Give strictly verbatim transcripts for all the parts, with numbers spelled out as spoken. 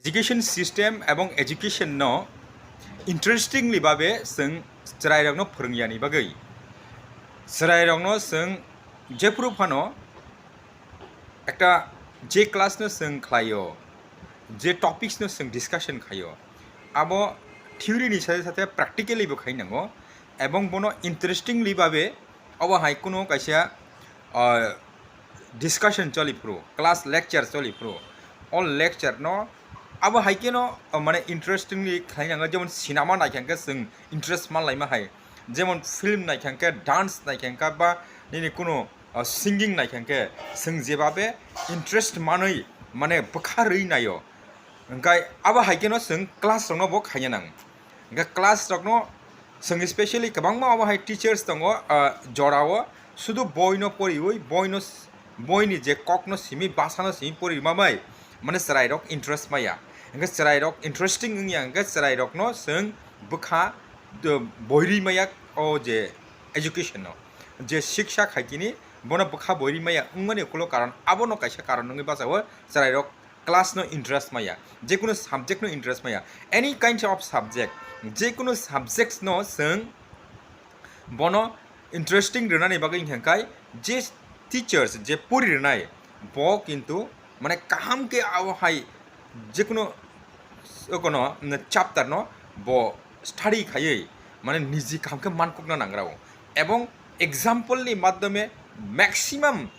Education system ebong education no interestingly babe chwng chwrairokno phwrwngyani bagwi, chwrairokno chwng jephuru phano ekta je class no chwng khlaio, je topics no chwng discussion khaio, abo theory ni sathe sathe practically bo khai nango, ebong bono interestingly babe obo hai kuno kaisa, ah, discussion choli phuru, class lecture choli phuru, o lecture no abo hai khe no, ah, mane interestingly khlai nango, jemon cinema nai khe chwng interest man laima hai, jemon film nai khe, dance nai khe ba nini kuno, ah, singing nai khe chwng jebabe interest manwi mane bwkha rwi naio. Hwnkhe abo hai khe no chwng class rokno bo khaina nang. Hwnkhe class rokno chwng specially kwbangma obo hai teachers tongo, ah, jorao sudu boino poriwi, boino s-, boini je kokno simi, basano simi pori rwma bai mane chwrairok interest maya. Hwnkhe chwrairok interesting wngya hwnkhe chwrairokno chwng bwkha, do-, boi rwi maya o je education no, je siksa khaikini bono bwkha boi rwi maya wngmani ukulo karon abono kaisa karon wngwi bachawo chwrairok class no interest maya, jekunu subject no interest maya, any kinds of subject, jekunu subjects no chwng bono interesting rwnani bagwi hwnkhe je teachers je pori rwnai bo kintu mane kaham khe abo hai jekunu okono chapter no bo study khaiwi mane niji kaham khe mankokna nangrao, ebong example ni madhyome maximum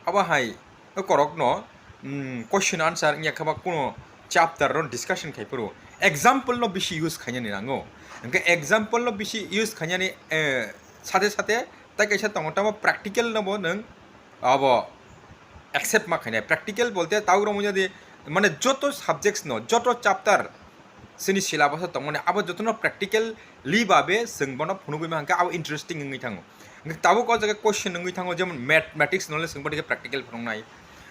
abo hai korokno, mm, question answer wngya khe ba kuno chapter no discussion khai phuru example no bisi use khainani nango. Hwnkhe example no bisi use khainani, eh, sathe sathe tai kaisa tongo tamo practical no bo nwng abo accept ma khainai. Practical bolte tabuk rok wngya di mane joto subjects no, joto chapter chini syllabus o tongmani abo jotono practically babe chwng bono phunugwi mankha, abo interesting wngwi thango. Hwnkhe tabuk o jaga question wngwi thango, jemon mathematics no le chwng bono practical phunuknai.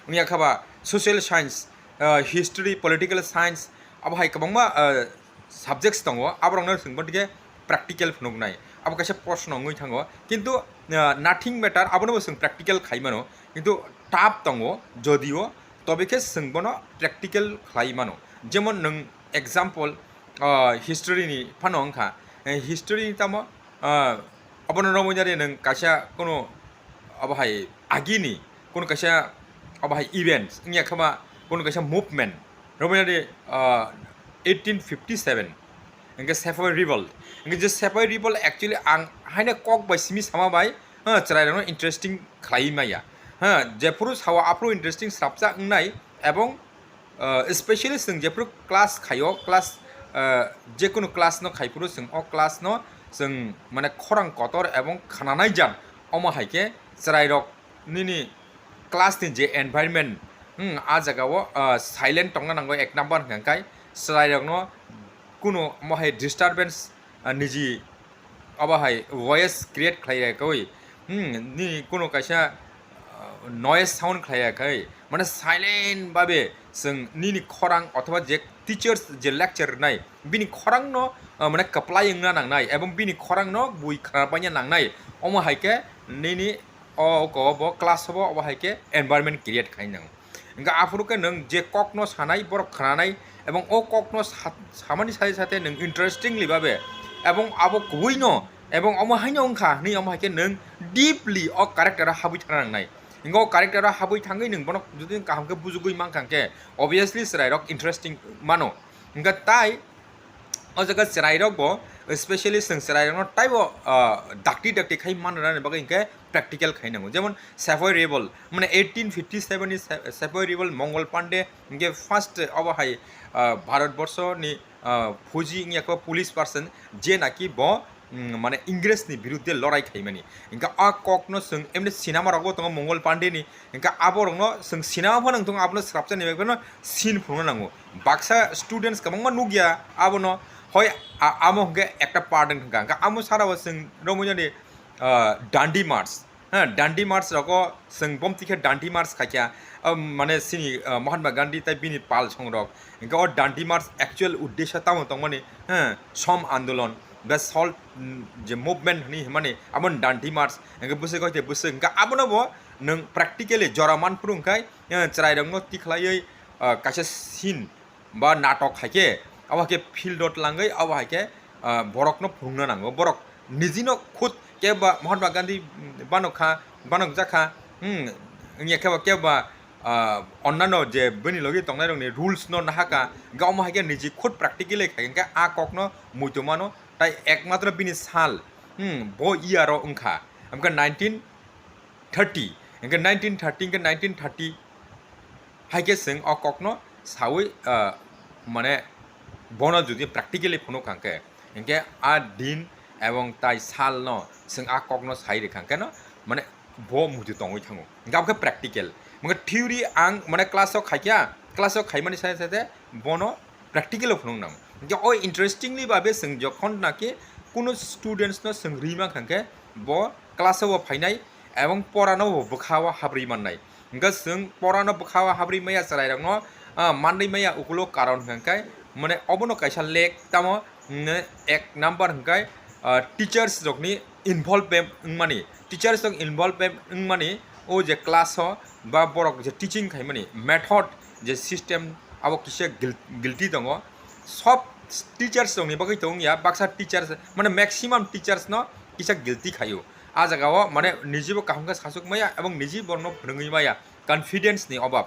Wngya khe ba social science, ah, history, political science, abo hai kwbangma, ah, subjects tongo, aborokno chwng bono practical phunuknai. Abo kaisa proshno wngwi thango, kintu, ah, nothing matter, abono bo chwng practical khai mano, kintu tough tongo, jodio tobe khe chwng bono practical khlai mano. Jemon nwng example, ah, history ni phano wngkha. Eh, history ni tamo, ah, abono romwi nari nwng kaisa kuno abo hai agini kuno kaisa abo hai events wngya khe ba kuno kaisa movement romwi nari, ah, eighteen fifty seven hwnkhe Sepoy Revolt. Hwnkhe je Sepoy Revolt actually ang haino kok bai simi sama bai, ha, chwrairokno interesting khlaiwi maya. Ha, jephuru sao aphuru interesting srapsa wngnai, ebong, ah, specially chwng jephuru class khaio, class, ah, jekunu class no khai phuru chwng o class no chwng mane khorang kotor ebong khananai jan, omo hai khe chwrairok nini class ni je environment, hmm, a jaga o, ah, silent tongna nango ek number hwnkha khe chwrairokno kuno omo hai disturbance, ah, niji abo hai voice create khlai ya khe, hmm, nini kuno kaisa, ah, noise sound khlai ya khe, mane silent babe chwng nini khorang othoba je teachers je lecture rwnai bini khorang no, ah, mane kwplai wngna nangnai ebong bini khorang no bui khna paina nangnai, omo hai khe nini o, o, bo class o bo obo hai khe environment create khai nang. Hwnkhe aphuru khe nwng je kokno sanai, borok khnanai, ebong o kokno sa-, samani sathe sathe nwng interestingly babe, ebong abo kubuino, ebong omo haino wngkha hwnwi omo hai khe nwng deeply o character o habwi thangna nangnai. Hwnkhe o character o habwi thangwi nwng bono jodi kaham khe bujugwi mankha hwnkhe, obviously chwrairok interesting mano. Hwnkhe tai o jaga chwrairok bo, specially chwng chwrairokno taibo, ah, dakti dakti khai manrwnani bagwi hwnkhe practical khai nango. Jemon Sepoy Revolt, mane eighteen fifty seven ni Se-, Sepoy Revolt Mongol Pande hwnkhe first obo hai, ah, Bharat Borsho ni, ah, phuji wngya khe police person je naki bo, mm, mane Ingres ni birudde lorai khaimani. Hwnkhe a kokno chwng emni cinema rokbo tongo Mongol Pande ni, hwnkhe aborokno chwng cinema phano wng tongo, abono swrapsa ni bagwi phano scene phunukna nango. Baksa students kwbangma nukya abono, hoi a-, amo hwnkhe ekta part wngkha, hwnkhe amo sara o chwng romwi nani, ah, Dandi March, ha, Dandi March rogo chwng bomti khe Dandi March khaikha, ah, mane chini, ah, Mahatma Gandhi tei bini pal songrok, hwnkhe o Dandi March actual uddesha tamo tongmani, ha, som andolon, ba salt, mm, je movement hwnwi hwnmani, aboni Dandi March, hwnkhe bwswk hwnkhe bwswk, hwnkhe abono bo nwng practically jora manphuru hwnkhe, eh, chwrairokno tikhlaiwi, ah, kaisa scene, ba natok hai khe, abo hai khe field o tlangwi abo hai khe, ah, borokno phunukna nango. Borok nijino khud kebo Mahatma Gandhi, mm, banok kha, banok jak kha, hmm, wngya khe bo kebo, ah, onnano je bini logi tongnairokni rules no nahaka, hwnkhe omo hai khe niji khud practically khai khe a kokno muitu mano, tai ekmatro bini sal, hmm, bo year o wngkha, hwnkhe nineteen thirty, hwnkhe nineteen thirty, hwnkhe nineteen thirty hai khe chwng o kokno saui, ah, mane bono jodi practically phunuk kha khe, hwnkhe a din ebong tai salno chwng a kokno sai rwkha khe no, mane bo muitu tongwi thango. Hwnkhe abo khe practical. Hwnkhe theory ang mane class o khaikha, class o khaimani sai sai bono practical o phunuk nang. Hwnkhe o interestingly babe chwng jokhon naki kuno students no chwng rwi mankha khe bo class o bo phainai ebong pora no bo bwkha o habrwi mannai. Hwnkhe chwng pora no bwkha o habrwi maya chwrai rok no, ah, manwi maya ukulo karon hwnkhe mane obono kaisa lek tamo, mm, ek number hwnkhe, ah, teachers rokni involvement wngmani, teachers rok involvement wngmani, o je class o ba borok je teaching khaimani method je system abo kisa guil-, guilty tongo. Sob teachers rokni bagwi tong ya, baksa teachers mane maximum teachers no kisa guilty khaio. A jaga o mane nijibo kaham khe sachuk maya ebong niji borokno phwrwngwi maya, confidence ni obab.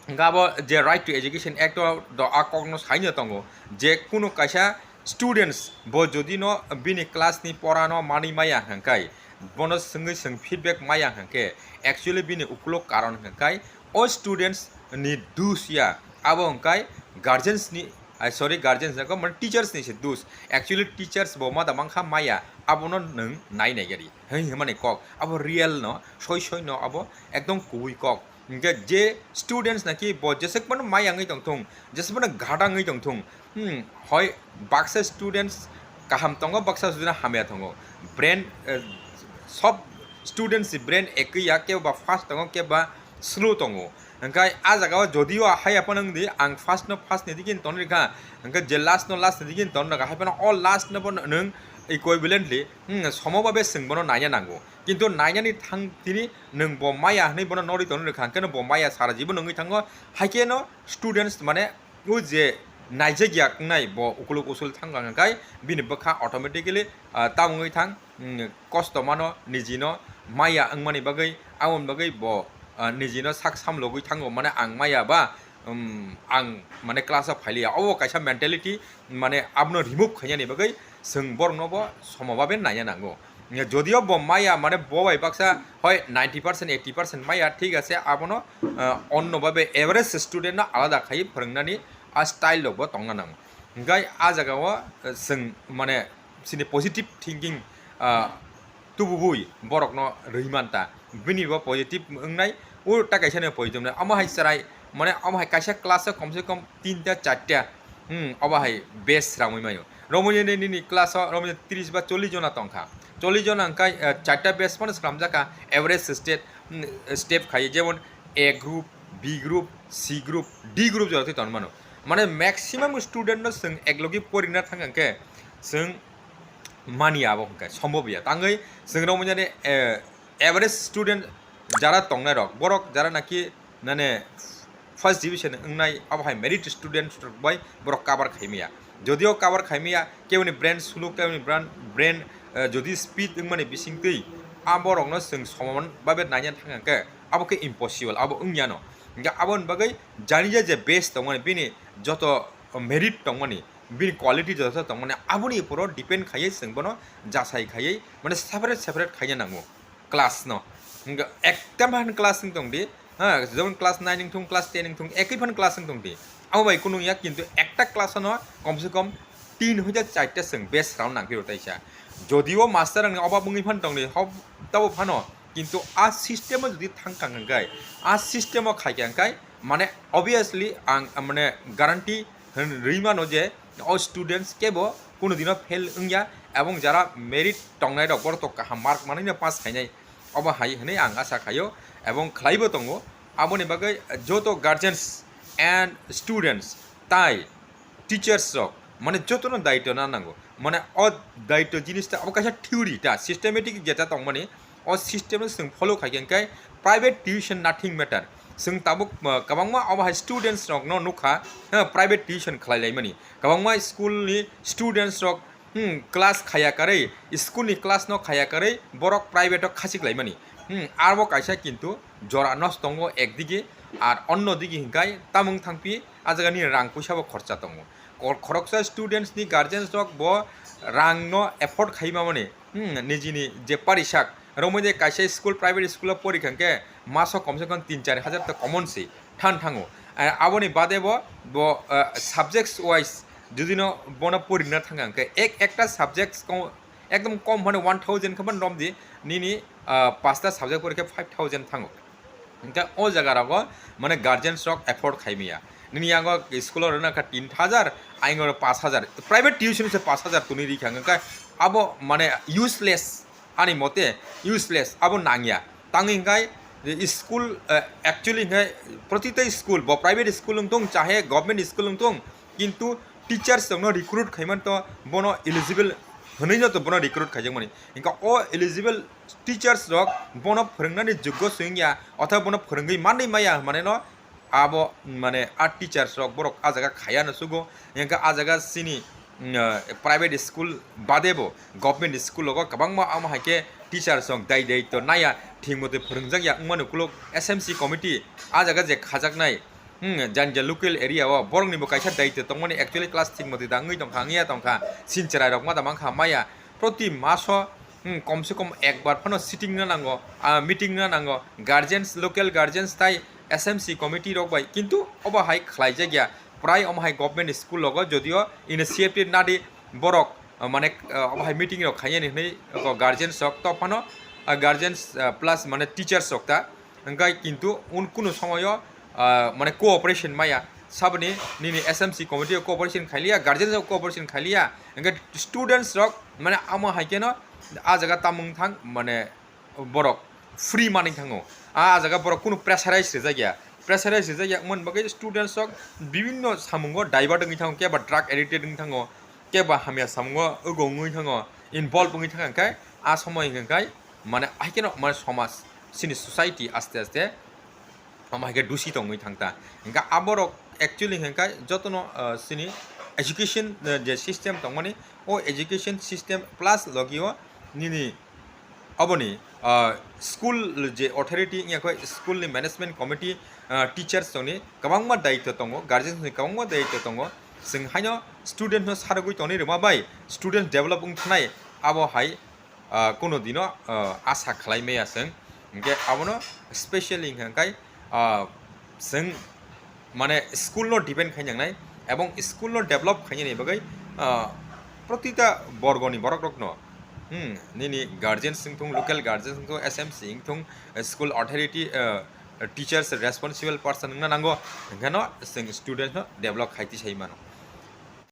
Hwnkhe abo je Right to Education Act o do a kokno saino tongo je kunu kaisa students bo jodi no bini class ni pora no manwi maya hwnkhe, bono swngwi swng feedback maya hwnkhe, actually bini ukulo karon hwnkhe o students ni dus ya, abo hwnkhe guardians ni, ai, sorry, guardians ni, mane teachers ni se dus. Actually teachers bo ma da mankha maya, abono nwng nai nai gari hwnwi hwnmani kok, abo real no, soi soi no, abo ekdom kubui kok. Hwnkhe je students naki bo jesek phano maya wngwi tongthung, jesek phano gada wngwi tongthung, hmm, hoi baksa students kaham tongo, baksa student hamya tongo. Brain, eh, sob students ni brain ekwi ya, kebo ba fast tongo, kebo ba slow tongo. Hwnkhe a jaga o jodio haiya phano wngdi, ang first no first ni digi tong rikha, hwnkhe je last no last ni digi tong rikha, hai phano o last no bo nwng equivalently, hmm, somo babe chwng bono naina nango. Kintu nainani thang tini nwng bo maya hwnwi bono norwi tongwi rwkha, hwnkhe no bo maya sara jibo nungwi thango, haikhe no students mane o je naijak ya wngnai bo ukuluk usul thang kha hwnkhe bini bwkha automatically, ah, tam wngwi thang, mm, kosto mano nijino maya wngmani bagwi, aboni bagwi bo, ah, nijino sak samlogwi thango, mane ang maya ba, um, ang mane class o phailiya, obo kaisa mentality, mane abono remove khainani bagwi chwng borokno bo somo babe naina nango. Jodio bo maya, mane bo bai baksa hoi ninety percent, eighty percent maya, thik ase, abono, ah, onno babe average student no alada khai phwrwngnani a style rok bo tongna nango. Hwnkhe a jaga o, ah, chwng mane chini positive thinking, ah, tububui borokno rwi manta, bini bo positive wngnai, ulta kaisa ni positive wngnai. Omo hai chwrai, mane omo hai kaisa class o komse kom tinta charta, hmm, obo hai best sramwi maio. Romoni nini class o romoni tris ba chollish jona tongkha, chollish jona hwnkhe, eh, charta best phano sramjakha, average state, hmm, step khai, jemon A group, B group, C group, D group jora twi tongmano. Mane maximum student no chwng eklogi porina thang khe chwng mani abo hwnkhe sombobya. Tangwi chwng romoni, eh, average student jara tongnai rok, borok jara naki nane first division wngnai, abo hai merit student rok bai borok cover khaimaya. Jodio cover khaimaya, keboni brain suluk, keboni brain, brain, eh, jodi speed wngmani bisingtwi, a borokno chwng soman babe naina thang khe abo khe impossible, abo wngyano. Hwnkhe aboni bagwi jani je, je best tongmani, bini joto merit tongmani, bini quality joto tongmani, aboni uporo depend khaiwi chwng bono jasai khaiwi, mane separate separate khaina nango class no. Hwnkhe ekta phan class wng tongdi, ha, jemon class nine wng thung, class ten wng thung, ekwi phan class wng tongdi. Abo bai kunu ya, kintu ekta class no komse kom tin hoite charta chwng best round nangphio taisa. Jodio master wngni obab wngwi phan tongdi, hob tabo phano, kintu a system o jodi thang kha hwnkhe, a system o khai kha hwnkhe, mane obviously ang, mane guarantee hwn rwi mano je o students kebo kunu dino fail wngya, ebong jara merit tongnai rok borok to kaham mark manwi no pass khainai, obo hai hwnwi ang asa khaio ebong khlaibo tongo. Aboni bagwi joto guardians and students tai teachers rok mane jotono daityo na nango, mane o daityo jinis ta abo kaisa theory ta, systematic jeta tongmani, o system no chwng follow khai khe hwnkhe private tuition nothing matter. Chwng tabuk, uh, kwbangma omo hai students rokno nukha, uh, private tuition khlai laimani. Kwbangma school ni students rok, hmm, class khaya karwi, school ni class no khaya karwi borok private o khachik laimani. Hmm, abo kaisa kintu jora nos tongo ekdigi, ar onno digi hinkai tamung thangpi a jaga ni rang puisa bo khorcha tongo. Kor-, khoroksa students ni guardians rok bo rang no afford khai mamani, hmm, nijini je parisak romwi de kaisa school, private school o pori kha khe maso komse kom tin char hajar to common si than thango. Eh, aboni bade bo, bo, eh, subjects wise jodi no bono porina thang khe ek ekta subjects ko-, ekdom kom hone one thousand khe ban rom di, nini, ah, pasta subject pori khe five thousand thango. Hingke o jaga rogo mane guardians rok afford khai maya. Nini yango school o rwna kha tin hajar, ayang oro pash hajar. Private tuition se pash hajar tuni ri kha, hingke abo mane useless, ani mote useless, abo nangya. Tangwi hingkai je school, eh, actually hingkai protita school, bo private school wng tong, chahe government school wng tong, kintu teachers rokno recruit khaiman to bono eligible hwnwi no to bono recruit khaijakmani. Hingke o eligible teachers rok bono phwrwngnani joggo se wngya, othoba bono phwrwngwi manwi maya hwnmano abo mane a teachers rok borok a jaga khaya no sugo. Hingke a jaga chini, mm, eh, private school bade bo government school rogo kwbangma amo hai khe teachers rok dai dai to naya thik mote phwrwngjak ya wngmani ukuluk S M C committee a jaga je khajaknai, hmm, jani je local area o borok ni bo kaisa daityo tongmani, actually class thik mote da wngwi tongkha, wngya tongkha, sincherai rok ma da mankha maya, proti maso, hmm, kom se kom ekbar phano sitting na nango, ah, meeting na nango, guardians, local guardians tai S M C committee rok bai, kintu obo hai khlai jak ya, prai omo hai government school rogo jodio initiative nadi borok, ah, mane, ah, omo hai meeting rok khaiyani hwnwi guardians rok to phano, ah, guardians, ah, plus mane teachers rok ta, hingkai kintu un kunu somoyo, ah, mane cooperation maya, saboni nini S M C committee o cooperation khailiya, guardians o cooperation khailiya, hingke students rok mane amo hai khe no a jaga tamung thang mane borok free manwi thango, a jaga borok kunu pressurize rijak ya, pressurize rijak ya wngmani bagwi students rok bibinno samungo divert wngwi thango, keba drug addicted wngwi thango, keba hamya samungo wngwi thango, involve wngwi thangkha, hingkai a somoi hingkai mane hai kheno mane somaj, chini society aste aste omo hai khe dusi tongwi thang ta. Hingkhe aborok actually hingkhe jotono, ah, chini education, eh, je system tongmani, o education system plus logio nini oboni, ah, school je authority wngya khe school ni management committee, ah, teachers rokni kwbangma daityo tongo, guardians ni kwbangma daityo tongo. Chwng haino student no sarogwi tongni rwma bai student develop wng thanai abo hai, ah, kuno dino, ah, asa khlai maya chwng. Hingke abono specially hingka khe, ah, chwng mane school no depend khai nangnai ebong school no develop khainani bagwi, ah, protita borgoni borok rokno, hmm, nini guardians wngthung, local guardians wngthung, S M C wngthung, school authority, ah, teachers responsible person wngna nango, hingke no chwng student no develop khai tisai mano.